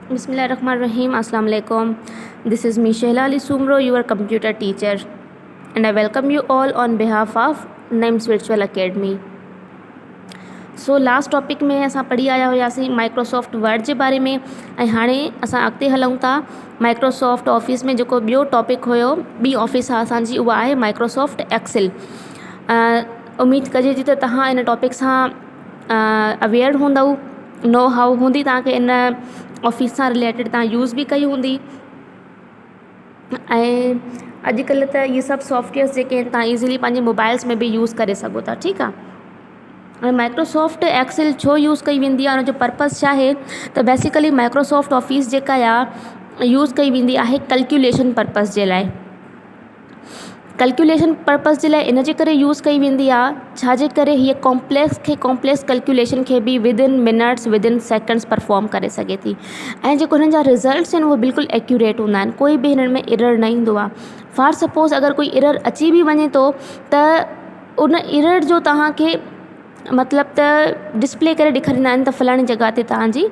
بسم الله الرحمن الرحيم السلام عليڪم this is me Shahla Ali Soomro your computer teacher and I welcome you all on behalf of NIMS virtual academy. So last topic ۾ اسان پڙهي آيا هياسين مائڪروسافٽ ورڊ جي باري ۾ ۽ هاڻي اسان اڳتي هلون ٿا مائڪروسافٽ آفيس ۾ جيڪو ٻيو ٽاپڪ هيو ٻي آفيس آهي اسانجي اها آهي مائڪروسافٽ ايڪسل. اميد ڪجي ٿي ته توهان ان ٽاپڪ سان اويئر هوندؤ نو هائو هوندي توهان کي ان آفيس سان رليٽيڊ توهان يوز به ڪئي هوندي ۽ اڄڪلهه ته اهي سڀ سافٽ ويئرس جيڪي آهن توهان ايزلي پنهنجي موبائلس ۾ به يوز ڪري سگهو ٿا ٺيڪ آهي ۽ مائڪروسافٽ ايڪسل ڇو يوز ڪئي ويندي آهي ان جو پرپز ڇا آهي ته بيسيڪلي مائڪروسافٽ آفيس جيڪا آهي يوز ڪئي ويندي آهي ڪيلڪيوليشن پرپز جي لاءِ. ڪيلڪيوليشن پرپز جي لاءِ ان جي ڪري يوز ڪئي ويندي آهي ڇا جي ڪري هيءَ ڪامپليڪس کي ڪامپليڪس ڪيلڪيوليشن کي به within minutes within seconds perform ڪري سگهي ٿي ۽ جيڪو هنن جا رزلٽس آهن اهي بلڪل ايڪيوريٽ هوندا آهن ڪوئي به هنن ۾ ايرر نه ايندو آهي فار سپوز اگر ڪوئي ايرر اچي به وڃي ٿو ته ان ايرر جو توهان کي مطلب ته ڊسپلي ڪري ڏيکاريندا آهن ته فلاڻي جڳهه تي توهان جي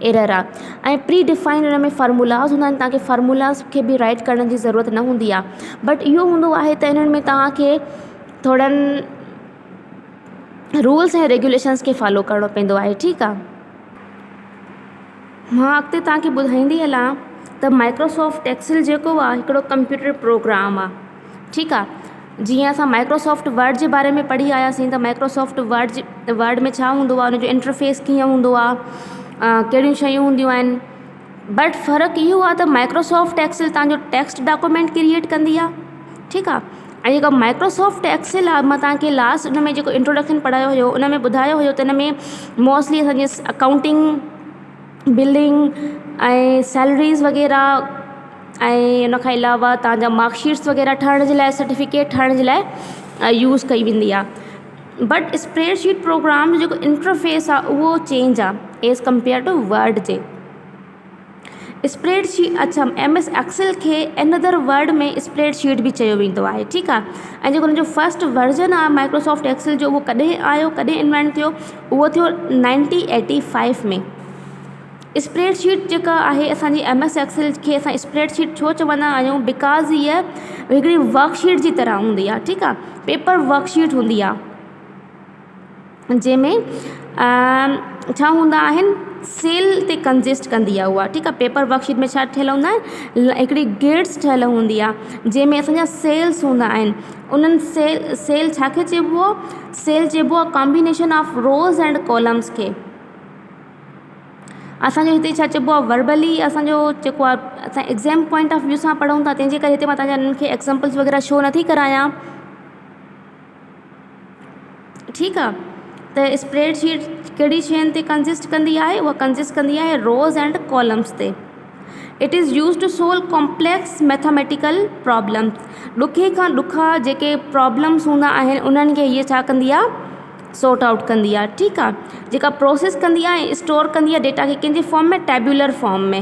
ايرر آهي ۽ پري ڊفائن ان ۾ فارمولاز هوندا آهن توهان کي فارمولاز کي به رائيٽ ڪرڻ جي ضرورت نه هوندي آهي بٽ اهو هوندو آهي ته انهن ۾ توهان کي ٿورن رولز ۽ ريگيوليشنز کي فالو ڪرڻو پوندو آهي ٺيڪ آهي. مان اڳتي توهان کي ٻڌائيندي هلان ته مائڪروسافٽ ايڪسل جيڪو آهي هڪڙو ڪمپيوٽر پروگرام آهي ٺيڪ آهي جيئن اسان مائڪروسافٽ ورڊ جي باري ۾ پڙهي آياسين ته مائڪروسافٽ ورڊ جي ورڊ ۾ ڇا هوندو آهي ان جو انٽرفيس ڪيئن هوندو آهي ڪهڙيون شيون هونديون آهن بٽ فرق اهو آهي ته مائڪروسافٽ ايڪسل توهان جو ٽيڪسٽ ڊاڪيومينٽ ڪريئيٽ ڪندي آهي ٺيڪ آهي ۽ جيڪا مائڪروسافٽ ايڪسل آهي مان توهان کي لاسٽ ان ۾ جيڪو انٽروڊڪشن پڙهايو هيو ان ۾ ٻڌايو هيو ته ان ۾ موسٽلي اسان جي اڪائونٽنگ بلنگ ۽ سيلريز وغيره ۽ ان کان علاوه توهان جا مارڪ شيٽس وغيره ٺاهڻ جي لاءِ سرٽيفڪيٽ ٺاهڻ جي لاءِ يوز ڪئي ويندي آهي بٽ اسپريڊ شيٽ پروگرام جو جيڪو انٽرفيس آهي اهو چينج آهي ايز ڪمپيئر ٽو ورڊ جي. اسپريڊ شيٽ اڇا ايم ايس ايڪسل کي انادر ورڊ ۾ اسپريڊ شيٽ به چيو ويندو آهي ٺيڪ آهي ۽ جيڪو ان جو فرسٽ ورزن آهي مائڪروسافٽ ايڪسل جو اهو ڪڏهن آيو ڪڏهن انوينٽ ٿيو اهو ٿيو nineteen eighty five ۾ spread sheet جيڪا آهي اسان جي ايم ايس ايڪسل کي اسان اسپريڊ شيٽ ڇو چوندا آهيون because هيءَ هڪڙي ورڪ شيٽ جي طرح هوندي آهي ٺيڪ آهي پيپر ورڪ شيٽ هوندي آهي. جنهن ۾ ڇا هوندا آهن سيل تي ڪنسسٽ ڪندي آهي اها ٺيڪ آهي پيپر ورڪ شيٽ ۾ ڇا ٺهيل هوندا آهن هڪڙي گرڊس ٺهيل هوندي آهي جنهن ۾ اسان جا سيلز هوندا آهن انهن سيل سيل ڇا کي چئبو آهي سيل چئبو آهي combination of rows and columns کي اسان جو هتي ڇا چئبو آهي وربلي اسان جو جيڪو آهي اسان ايگزام پوائنٽ آف ويو سان پڙهون ٿا تنهن جي ڪري هتي مان توهان جا هنن کي ايگزامپلز وغيره شو نٿي ڪرايان ٺيڪ آ ته اسپريڊ شيٽ ڪهڙي شين تي ڪنسسٽ ڪندي آهي اها ڪنسسٽ ڪندي آهي روز اينڊ ڪالمس تي it is use to solve complex mathematical problem ڏکي کان ڏکا جيڪي پرابلمس هوندا آهن انهن کي هيءَ ڇا ڪندي آهي سارٽ آئوٽ ڪندي آهي ٺيڪ آهي جيڪا پروسيس ڪندي آهي ۽ اسٽور ڪندي آهي ڊيٽا کي ڪنهن جي فارم ۾ ٽيبيولر فارم ۾